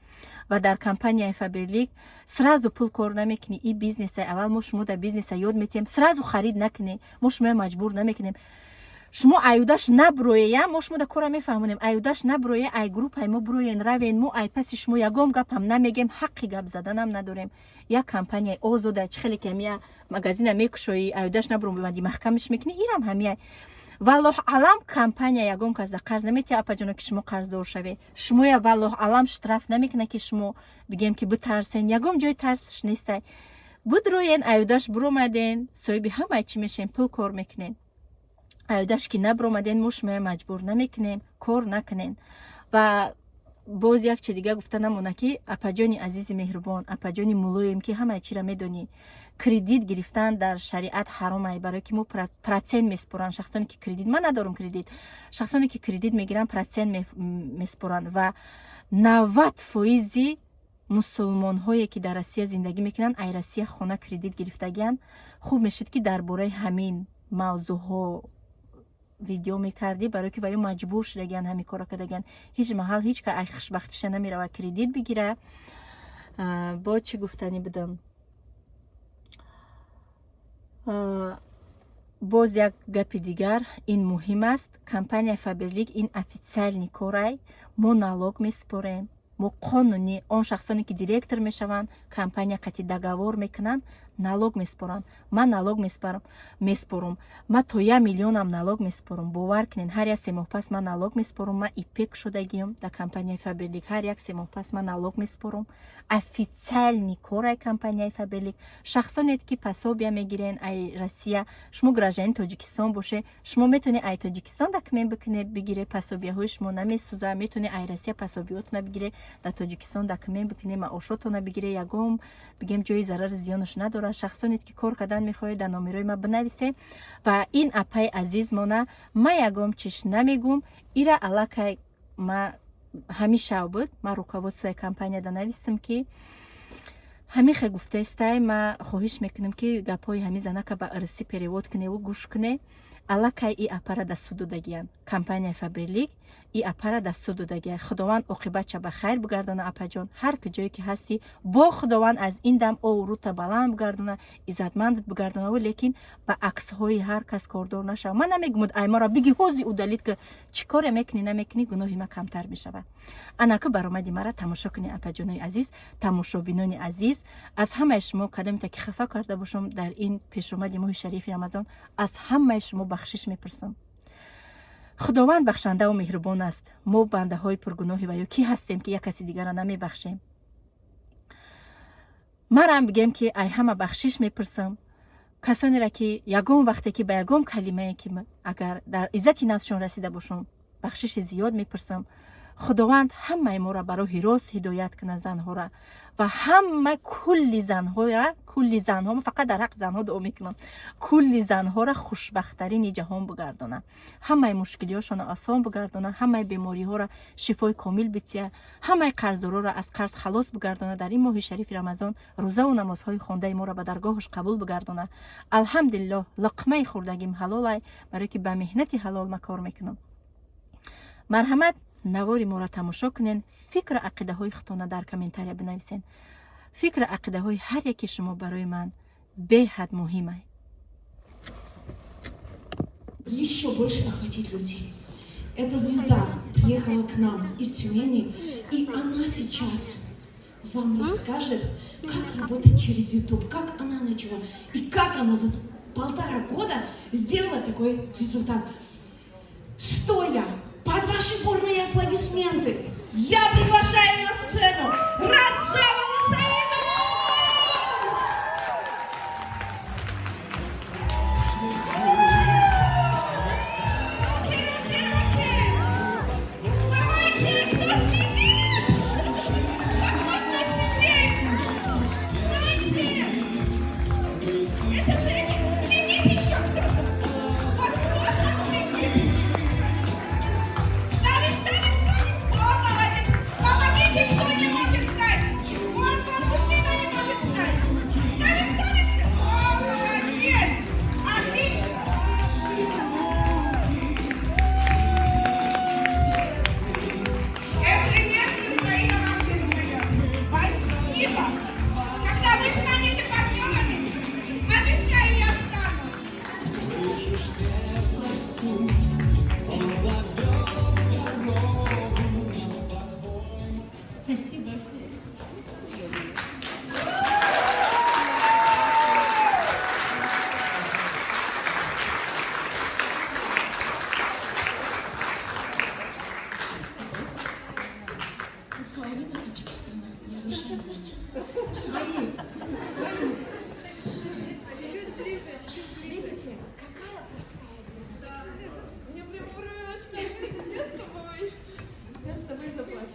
ва дар компанияи Фаберлик сразу пул кор намекунӣ. И бизнеса аввал мо шумо дар бизнеса ёд метиҳем. Сразу харид накунед, мо шумоя маҷбур намекунем. Шумо аюдаш наброея, мо шумо да кора мефаҳмонем. Аюдаш наброe, ай группаи мо броен, равен. Мо ай паси шумо ягон гапам намегем, ҳаққи гап заданам надорем. Як компанияи озода, чӣ хеле ки ҳамия магазина мекушоӣ, аюдаш набуромади, маҳкамаш мекунӣ, ирам ҳамия. Валлоҳ алам, компания ягон кас да қарз наметиҳа, апаҷоно, ки шумо қарздор шаве. Шумоя, валлоҳ алам, штраф намекунад, ки шумо бигем, ки битарсен. Ягон ҷои тарсш нестай. Будроен, аюдаш буромаден, соҳиби ҳамаи чӣ мешен, пул кор мекунен. Аюдаш ки набуромаден, мо шумоя маҷбур намекунем, кор накунен. Ва боз як чи дига гуфта намона, ки апаҷони азизи меҳрубон, апаҷони мулоем, ки ҳамаи чиро медонӣ, кредит гирифтан дар шариат ҳаромай, барое ки мо процент меспоранд шахсоне ки кредит, ман надорам кредит, шахсоне ки кредит мегиранд, процент меспоранд. Ва 90 фоизи мусулмонҳое, ки дар Россия зиндагӣ мекунанд, ай Россия хона кредит гирифтагианд. Хуб мешуд, ки дар бораи ҳамин мавзӯъҳо видео мекардӣ, барое ки ваё маҷбур шудагианд, ҳамин кора кардагианд. Ҳеҷ маҳал ҳеҷ ка ай хушбахтиша намеравад кредит бигира. Бо чӣ гуфтанӣ будам? Боз як гапи дигар, ин муҳим аст. Компания Фаберлик ин официальный корай, мо налог месупорем, мо қонунӣ. Он шахсоне, ки директор мешаванд, компания қати договор мекунанд, налог месупоранд. Ман налог месупорум, ман то 1 миллионам налог месупорум. Бовар кунед, ҳар як 3 моҳ пас ман налог месупорум. Ман ИП шудагиам дар компанияи Фаберлик, ҳар як 3 моҳ пас ман налог месупорум. Официальный корай компанияи Фаберлик. Шахсоне, ки пособия мегирен ай Россия, шумо гражданин Тоҷикистон боше, шумо метавонед ай Тоҷикистон документ бикуне, бигире, пособияҳои шумо намесӯза. Метавонед ай Россия пособиётона бигире, дар Тоҷикистон документ бикуне, маошотона бигире, ягон, бигем, ҷои зарари зиёнаш надорад. Шахсоне, ки кор кардан мехоҳед, дар номерои ма бинависе. Ва ин апаи азизмона ма ягон чиш намегум. Ира аллакай ма ҳамин шав буд, ман руководствои компанияда навистам, ки ҳамихе гуфтаистай. Ма хоҳиш мекунам, ки гапҳои ҳамин занака ба русӣ перевод куневу гӯш куне. Аллакай и апара да суд додагиянд, компанияи Фаберлик и апара да суд додагия. Худованд оқибатша ба хайр бигардона. Апаҷон, ҳар куҷое ки ҳастӣ, бо Худованд аз ин дам оврута баланд бигардона, иззатмандат бигардона. Лекин ба аксҳои ҳар кас кордор нашава. Ман намегумуд, аймора биги, ҳози удалить ки, чӣ коре мекунӣ, намекунӣ, гуноҳи ма камтар мешавад. Анаку баромади мара тамошо кунед. Апаҷонои азиз, тамошобинони азиз, аз ҳамаи шумо кадомита ки хафа карда бошам дар ин пешомади моҳи шарифи Рамазон, аз ҳамаи шумо бахшиш мепурсам. Худованд бахшандаву меҳрубон аст. Мо бандаҳои пургуноҳи ва ё кӣ ҳастем, ки як каси дигарро намебахшем? Марам бигем, ки ай ҳама бахшиш мепурсам. Касонеро, ки ягон вақте ки ба ягон калимае, ки агар дар иззати нафсшон расида бошам, бахшиши зиёд мепурсам. Худованд ҳамаи моро ба роҳи рост ҳидоят кунад, занҳора ва ҳама кулли занҳора, кулли занҳо, ман фақат дар ҳаққи занҳо дуо мекунам, кулли занҳора хушбахттарини ҷаҳон бигардона, ҳамаи мушкилиҳошонро осон бигардона, ҳамаи бемориҳоро шифои комил бития, ҳамаи қарздороро аз қарз халос бигардона. Дар ин моҳи шарифи Рамазон рӯзаву намозҳои хондаи моро ба даргоҳаш қабул бигардона. Алҳамдулиллоҳ, луқмаи хӯрдагим ҳалолай, барое ки ба меҳнати ҳалол ма кор мекунам. Марҳамат, навори моро тамошо кунен, фикру ақидаҳои худтона дар комментария бинависен. Фикру ақидаҳои ҳар яки шумо барои ман беҳад муҳимай. Еще больше охватить людей. Эта звезда приехала к нам из Тюмени, и она сейчас вам расскажет, как работать через YouTube, как она начала и как она за 1,5 года сделала такой результат. Стоя под ваши бурные аплодисменты, я приглашаю на сцену Раджабову Саиду! Руки, руки, руки! Вставайте, кто сидит! Как можно сидеть? Встаньте! Это же сидит еще кто-то! Вот кто там сидит? Встали, встали, встали! О, молодец! Помогите, кто не может встать! Вот!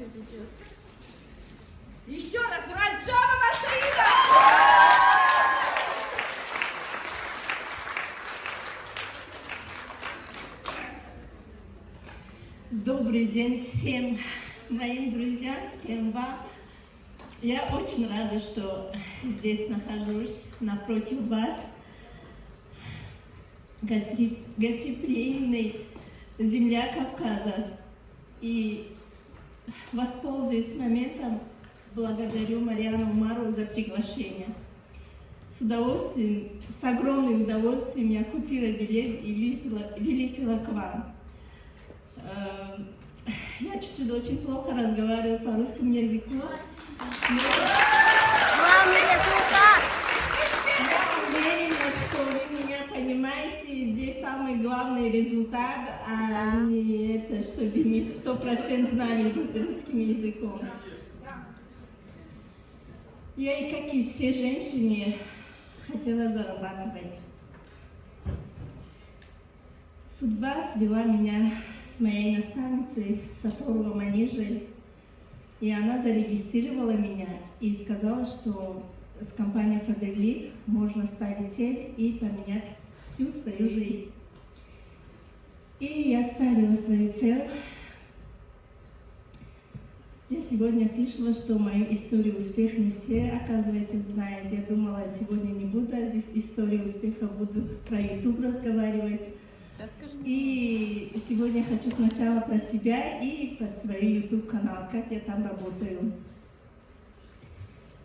Сейчас. Еще раз, Раджабова Саида! Добрый день всем моим друзьям, всем вам. Я очень рада, что здесь нахожусь, напротив вас. Гостеприимной земля Кавказа. И, воспользуясь моментом, благодарю Марьяну Умарову за приглашение. С удовольствием, с огромным удовольствием я купила билет и вылетела к вам. Я чуть-чуть очень плохо разговариваю по русскому языку, но Главный результат! я уверена, что вы меня понимаете. Здесь самый главный результат, а не это, чтобы мы в 100% знали русским языком. Я, и как и все женщины, хотела зарабатывать. Судьба свела меня с моей наставницей Саторова Манижей. И она зарегистрировала меня и сказала, что с компанией Faberlic можно ставить цель и поменять всю свою жизнь. И я ставила свою цель. Я сегодня слышала, что мою историю успеха не все, оказывается, знают. Я думала, сегодня не буду здесь историю успеха, буду про YouTube разговаривать. И сегодня хочу сначала про себя и про свой YouTube-канал, как я там работаю.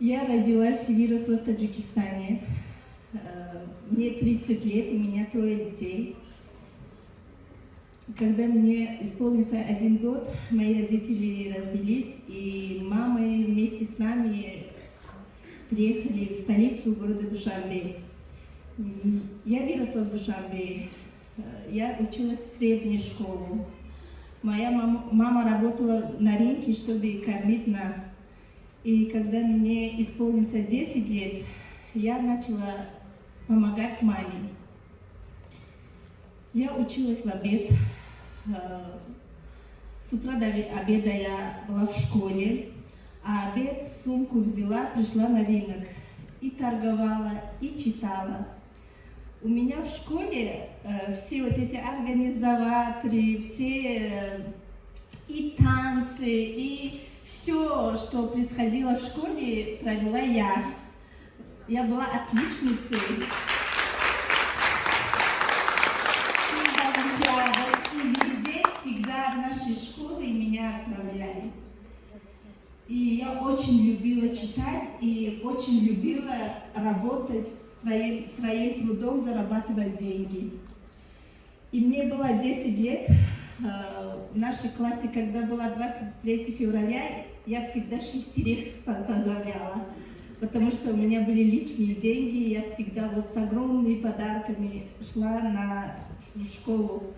Я родилась и выросла в Таджикистане. Мне 30 лет, у меня трое детей. Когда мне исполнился 1 год, мои родители развелись, и мама вместе с нами приехали в столицу города Душанбе. Я выросла в Душанбе. Я училась в средней школе. Моя мама работала на рынке, чтобы кормить нас. И когда мне исполнился 10 лет, я начала помогать маме. Я училась в обед. С утра до обеда я была в школе, а обед сумку взяла, пришла на рынок. И торговала, и читала. У меня в школе все вот эти организаторы, все и танцы, и все, что происходило в школе, провела я. Я была отличницей. И в олимпиадах, и везде всегда в нашей школе меня отправляли. И я очень любила читать и очень любила работать своим трудом, зарабатывать деньги. И мне было 10 лет, в нашей классе, когда было 23 февраля, я всегда шестерых поздравляла, потому что у меня были личные деньги, я всегда вот с огромными подарками шла в школу.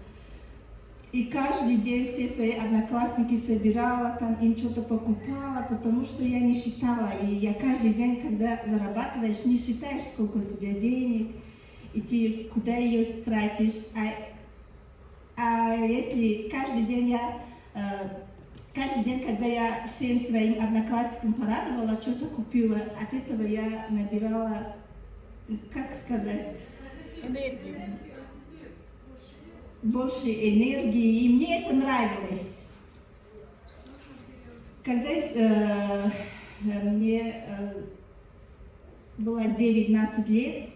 И каждый день все свои одноклассники собирала, там им что-то покупала, потому что я не считала. И я каждый день, когда зарабатываешь, не считаешь, сколько у тебя денег, и ты куда ее тратишь. А если каждый день каждый день, когда я всем своим одноклассникам порадовала, что-то купила, от этого я набирала, как сказать, Энергию. Больше энергии, и мне это нравилось. Когда мне было 19 лет,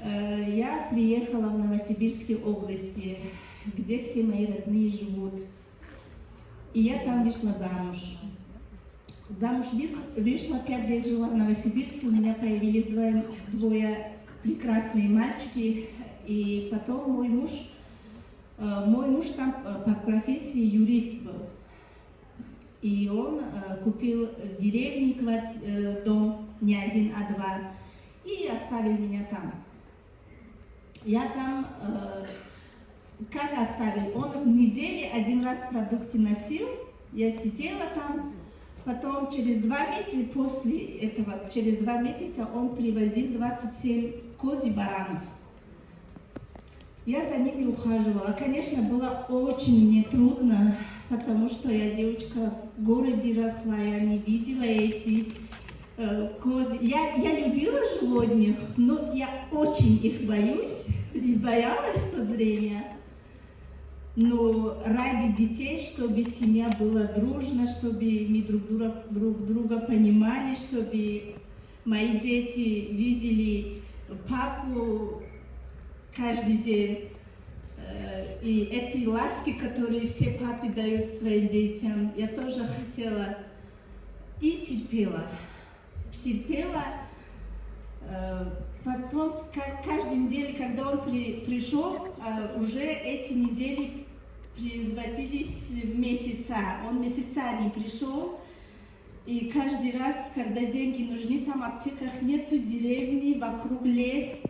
я приехала в Новосибирской области, где все мои родные живут. И я там вышла замуж. Замуж вышла, 5 лет жила в Новосибирске, у меня появились двое прекрасные мальчики. И потом мой муж сам по профессии юрист был. И он купил в деревне дом, не один, а два, и оставил меня там. Я там, как оставил? Он в неделе один раз продукты носил, я сидела там, потом через 2 месяца после этого, через 2 месяца он привозил 27 коз и баранов. Я за ними ухаживала. Конечно, было очень мне трудно, потому что я девочка, в городе росла, я не видела эти козы. Я любила животных, но я очень их боюсь и боялась в то время. Но ради детей, чтобы семья была дружна, чтобы мы друг друга понимали, чтобы мои дети видели папу каждый день. И эти ласки, которые все папы дают своим детям, я тоже хотела и терпела. Терпела. Потом, каждую неделю, когда он пришел, уже эти недели превратились в месяца. Он месяца не пришел. И каждый раз, когда деньги нужны, там аптеках нету, деревни, вокруг лес.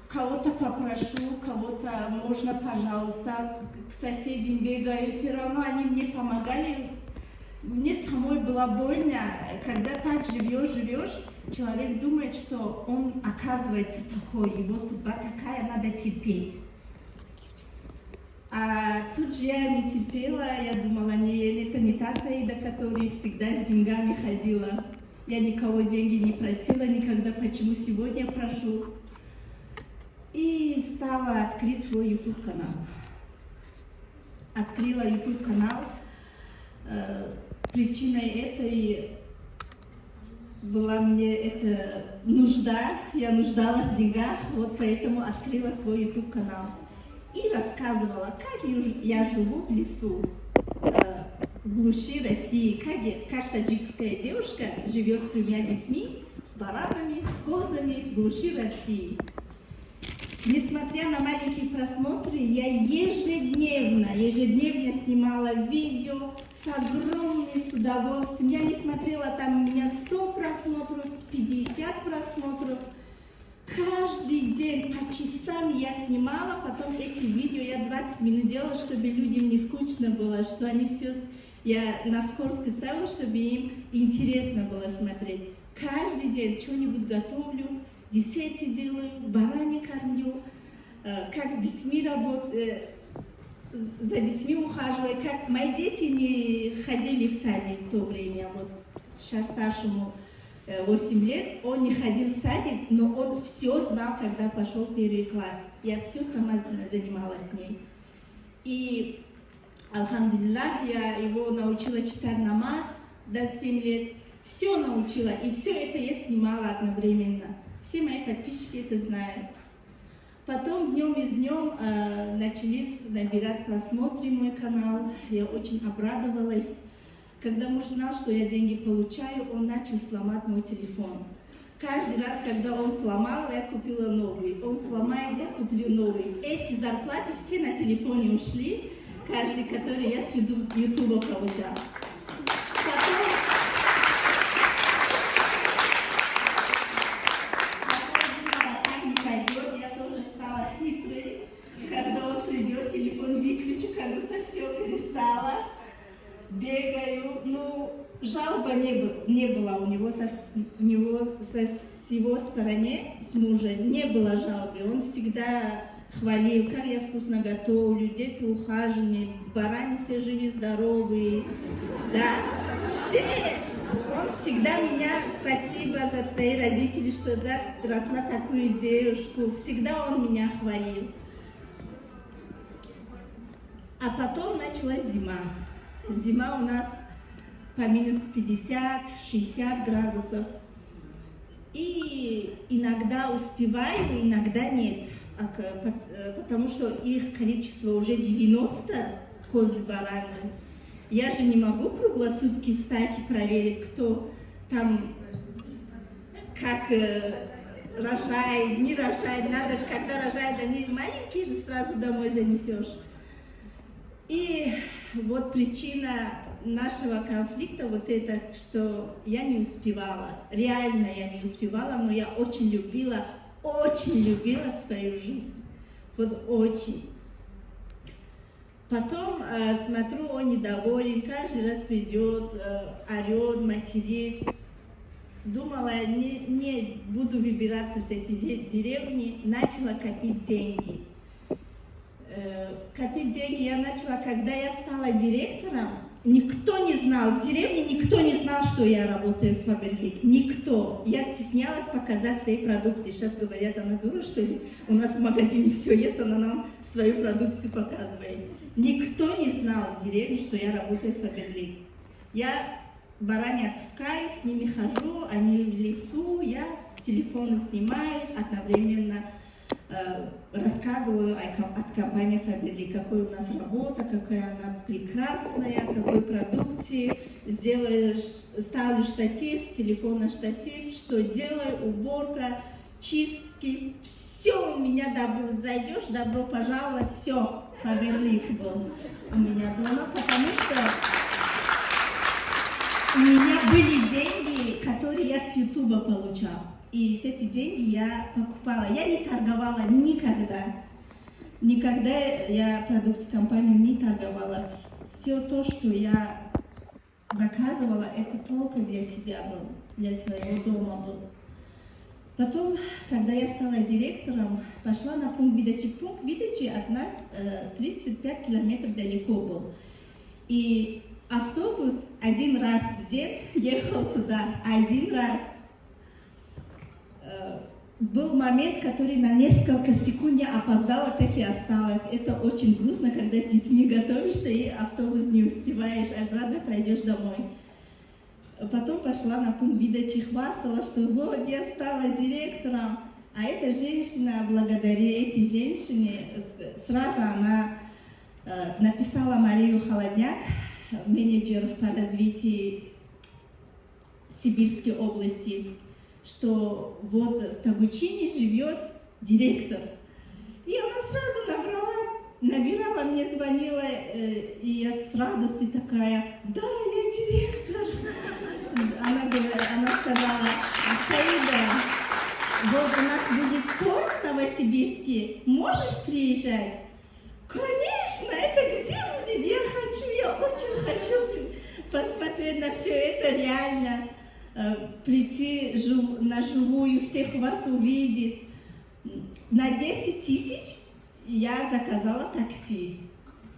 Кого-то попрошу, кого-то можно, пожалуйста, к соседям бегаю, все равно они мне помогали. Мне самой было больно, когда так живешь, живешь, человек думает, что он оказывается такой, его судьба такая, надо терпеть. А тут же я не терпела, я думала: не, это не та Саида, которая всегда с деньгами ходила. Я никого деньги не просила никогда, почему сегодня прошу? И стала открыть свой YouTube канал. Открыла YouTube канал. Причиной этой была мне это нужда, я нуждалась в деньгах, вот поэтому открыла свой YouTube канал. И рассказывала, как я живу в лесу, в глуши России, как таджикская девушка живет с тремя детьми, с баранами, с козами в глуши России. Несмотря на маленькие просмотры, я ежедневно, ежедневно снимала видео с огромным с удовольствием. Я не смотрела, там у меня 100 просмотров, 50 просмотров. Каждый день по часам я снимала, потом эти видео я 20 минут делала, чтобы людям не скучно было, что они все. Я на скорости ставила, чтобы им интересно было смотреть. Каждый день что-нибудь готовлю, десерты делаю, барани кормлю, как с детьми работаю, за детьми ухаживаю, как мои дети не ходили в садик в то время, вот сейчас старшему 8 лет, он не ходил в садик, но он все знал, когда пошел в первый класс. Я все сама занималась с ней. И, алхамдулиллах, я его научила читать намаз до 7 лет. Все научила, и все это я снимала одновременно. Все мои подписчики это знают. Потом днем и днем начались набирать просмотры мой канал. Я очень обрадовалась. Когда муж знал, что я деньги получаю, он начал сломать мой телефон. Каждый раз, когда он сломал, я купила новый. Он сломает, я куплю новый. Эти зарплаты все на телефоне ушли, каждый, который я с Ютуба получала. Потом думала, так не пойдет, я тоже стала хитрой. Когда он придет, телефон выключу, как будто все перестало. Бегаю, ну, жалоба не было у него, со с его стороны, с мужа, не было жалобы. Он всегда хвалил, как я вкусно готовлю, дети ухаженные, бараны все живы, здоровые. Да, все. Он всегда меня: «Спасибо за твои родители, что, да, росла такую девушку». Всегда он меня хвалил. А потом началась зима. Зима у нас по минус 50-60 градусов. И иногда успеваю, иногда нет. Потому что их количество уже 90 коз, баранов. Я же не могу круглосутки стайки проверить, кто там как рожает, не рожает. Надо же, когда рожает, они маленькие же, сразу домой занесешь. И вот причина нашего конфликта вот это, что я не успевала. Реально я не успевала, но я очень любила свою жизнь. Вот очень. Потом смотрю, он недоволен, каждый раз придет, орет, материт. Думала, не буду выбираться с этой деревни, начала копить деньги. Копить деньги я начала, когда я стала директором. Никто не знал, в деревне никто не знал, что я работаю в Фаберлик. Никто. Я стеснялась показать свои продукты. Сейчас говорят: «Она дура, что ли? У нас в магазине все есть, она нам свою продукцию показывает». Никто не знал в деревне, что я работаю в Фаберлик. Я барани отпускаю, с ними хожу, они в лесу, я с телефона снимаю, одновременно рассказываю от компании Фаберлик, какой у нас работа, какая она прекрасная, какой продукции, сделаю, ставлю штатив, телефон на штатив, что делаю, уборка, чистки, все у меня, добро, зайдешь, добро пожаловать, все, Фаберлик был у меня дома, потому что у меня были деньги, которые я с Ютуба получала. И с эти деньги я покупала. Я не торговала никогда. Никогда я продукцию компании не торговала. Все то, что я заказывала, это только для себя было, для своего дома было. Потом, когда я стала директором, пошла на пункт выдачи. Пункт выдачи от нас 35 километров далеко был. И автобус один раз в день ехал туда, один раз. Был момент, который на несколько секунд я опоздала, так и осталась. Это очень грустно, когда с детьми готовишься и автобус не успеваешь, обратно пойдешь домой. Потом пошла на пункт выдачи, хвастала, что вот я стала директором. А эта женщина, благодаря этой женщине, сразу она написала Марию Холодняк, менеджер по развитию Сибирской области, что вот в Тогучине живет директор. И она сразу набрала, набирала, мне звонила, и я с радостью такая: «Да, я директор». Она говорит, она сказала: «Саида, вот у нас будет форум в Новосибирске, можешь приезжать?» Конечно, это где будет? Я хочу, я очень хочу посмотреть на все это реально, прийти на живую, всех вас увидеть. На 10 тысяч я заказала такси.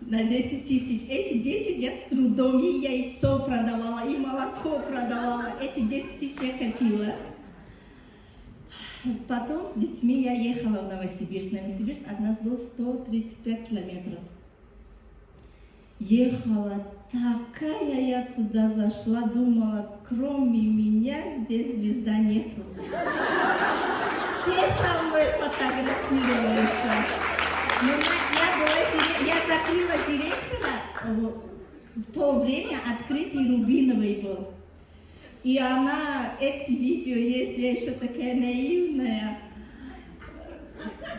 На 10 тысяч. Эти 10 я с трудом и яйцо продавала, и молоко продавала. Эти 10 тысяч я копила. Потом с детьми я ехала в Новосибирск. Новосибирск от нас был 135 километров. Ехала, такая я туда зашла, думала, кроме меня здесь звезда нету. Все со мной фотографируются. Но я закрыла директора, в то время открытый рубиновый был. И она, эти видео есть, я еще такая наивная.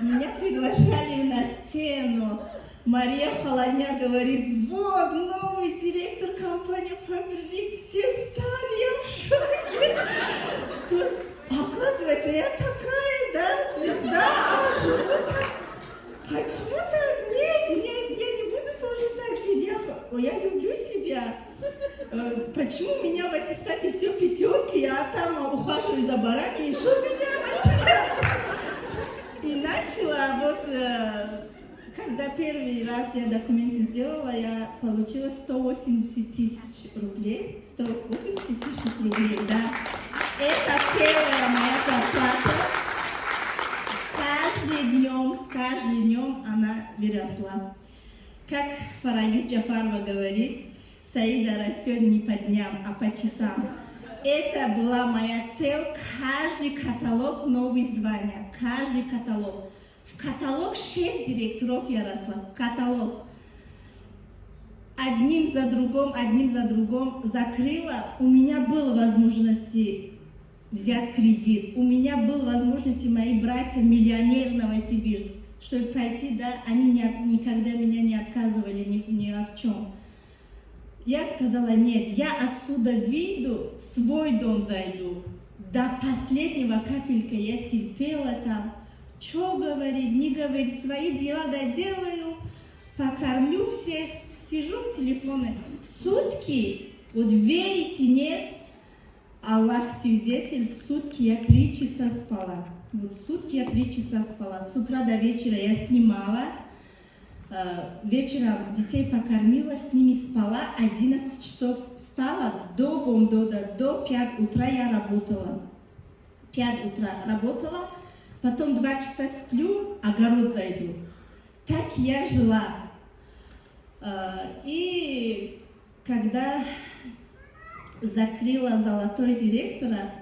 Меня приглашали на сцену. Мария Холодняк говорит: «Вот новый директор компании Фаберлик», все стали, я в шоке, что, оказывается, я такая, да, звезда, а живу так. Почему так? Нет, нет, я не буду больше так жить, я люблю себя. Почему у меня в аттестате все пятерки, я там ухаживаю за баранами, что меня И начала вот, когда первый раз я документы сделала, я получила 180 тысяч рублей. 180 тысяч рублей, да. Это первая моя зарплата. С каждым днем она выросла. Как Фарагиз Джафарова говорит, Саида растет не по дням, а по часам. Это была моя цель. Каждый каталог новый звания. Каждый каталог. В каталог 6 директоров я росла. В каталог. Одним за другом, одним за другом закрыла. У меня была возможности взять кредит. У меня была возможность, мои братья миллионеры Новосибирск, чтобы пройти, да, они никогда меня не отказывали ни в чем. Я сказала: «Нет, я отсюда выйду, свой дом зайду». До последнего капелька я терпела там. Что говорить, не говорить, свои дела доделаю, покормлю всех, сижу в телефоне. Сутки, вот верите, нет, Аллах свидетель, в сутки я 3 часа спала. Вот в сутки я 3 часа спала. С утра до вечера я снимала. Вечером детей покормила, с ними спала. 11 часов встала, до бомдода, до 5 утра я работала. 5 утра работала, потом 2 часа сплю, огород зайду. Так я жила. И когда закрыла золотой директора,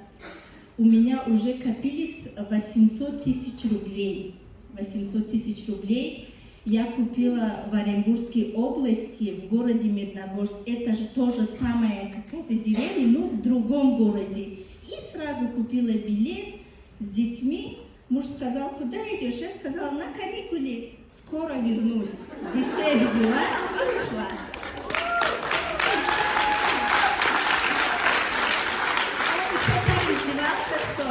у меня уже копились 800 тысяч рублей. 800 тысяч рублей я купила в Оренбургской области, в городе Медногорск. Это же то же самое, какая-то деревня, но в другом городе. И сразу купила билет с детьми. Муж сказал: «Куда идешь?» Я сказала: «На каникулы, скоро вернусь». Детей взяла и ушла. Он еще так издевался, что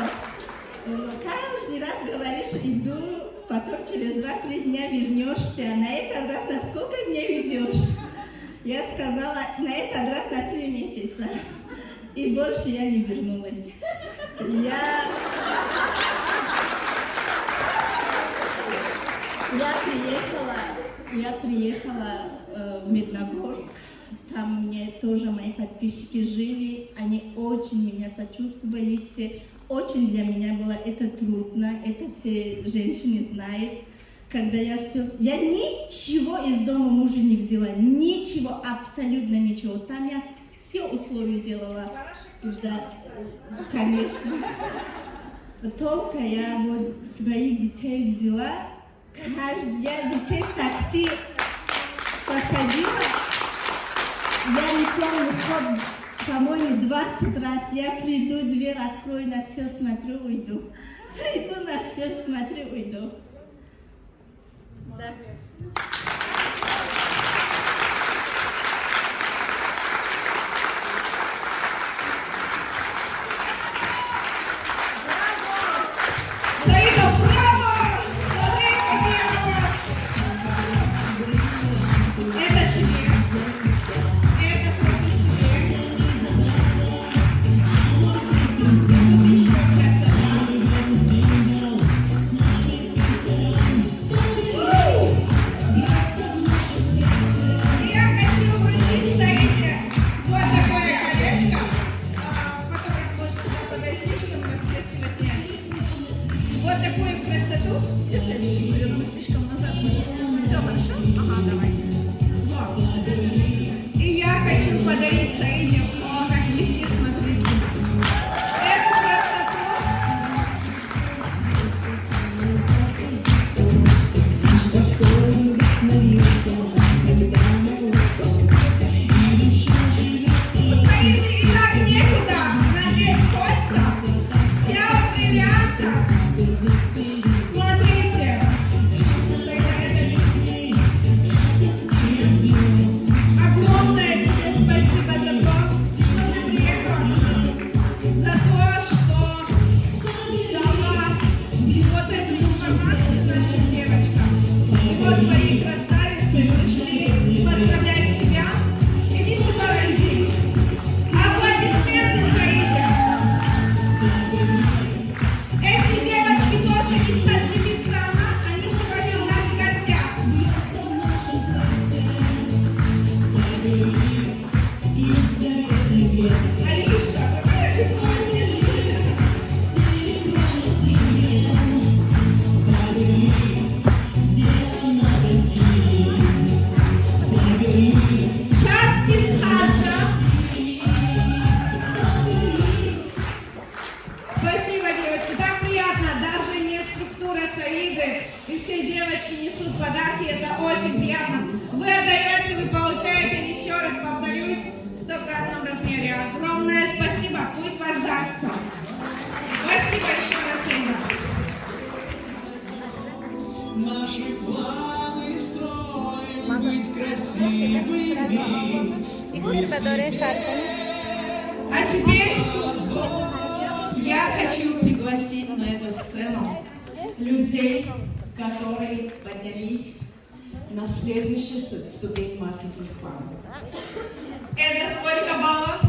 каждый раз говоришь: «Иду», потом через 2-3 дня вернешься. На этот раз на сколько дней идешь? Я сказала: «На этот раз на 3 месяца». И больше я не вернулась. Я приехала в Медногорск. Там мне тоже мои подписчики жили. Они очень меня сочувствовали все. Очень для меня было это трудно. Это все женщины знают. Когда я все... Я ничего из дома мужа не взяла. Ничего, абсолютно ничего. Там я все условия делала. Да, конечно. Только я вот своих детей взяла. Каждый, я детей в такси посадила. Я не помню, хоть, по-моему, 20 раз. Я приду, дверь открою, на все смотрю, уйду. Приду, на все смотрю, уйду. Да. Саида, браво! Смотри, какие молодцы! Это тебе. Это тоже тебе. Тут еще красота. У! И я хочу вручить Саиде вот такое колечко. Фотограф может сюда подойти, чтобы нас красиво снять. Вот такую красоту. Я тебя чуть-чуть поверну, слишком назад пошел. Все хорошо? Ага, давай. Вот. И я хочу подарить Саиде, о, как блестит, смотрите. Эту красоту. У Саиды и так некуда надеть кольца. Вся в бриллиантах. Смотрите. Саида, это огромное тебе спасибо за то, что ты приехала, за то, что дала вот эту информацию нашим девочкам. И вот твои красавицы пришли поздравлять тебя. Иди сюда, иди. Аплодисменты Саиде. Эти девочки тоже из Таджикистана, они сегодня у нас в гостях. Алиша, какая ты молодец! Justice Хаджа. Спасибо, девочки. Так приятно. Даже не структура Саиды. И все девочки несут подарки. Это очень приятно. Вы отдаете, вы получаете. Еще раз повторюсь, в стократном размере. Огромное спасибо. Пусть воздастся. Спасибо еще раз, Саида. Наши планы строим быть красивыми. Мы себе А теперь я хочу пригласить на эту сцену людей, которые поднялись на следующую ступень маркетинг плана. Это сколько баллов?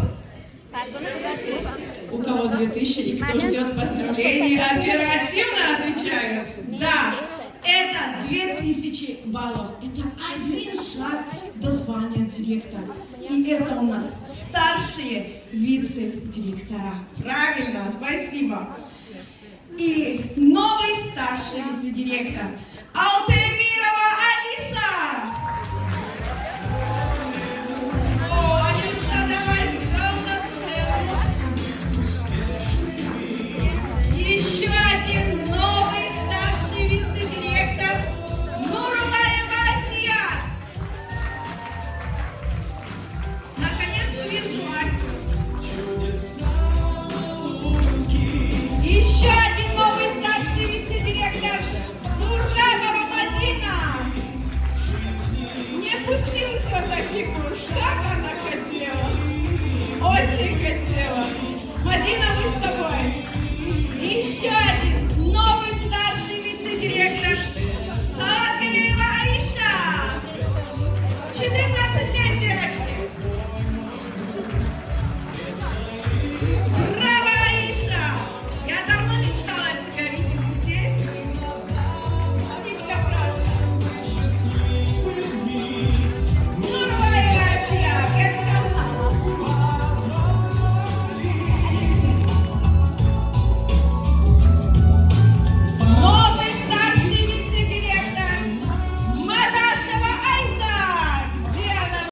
У кого 2000 и кто ждет поздравлений, оперативно отвечают. Да, это 2000 баллов. Это один шаг до звания директора. И это у нас старшие вице-директора. Правильно, спасибо. И новый старший вице-директор Алтемирова Алиса. О, Алиса, давай ждем на сцену. Еще один новый старший вице-директор Нурулаева Асия. Наконец увижу Асю. Еще один новый старший вице-директор Зурабова Мадина. Не пустил все-таки муж, как она хотела. Очень хотела. Мадина, мы с тобой. Еще один новый старший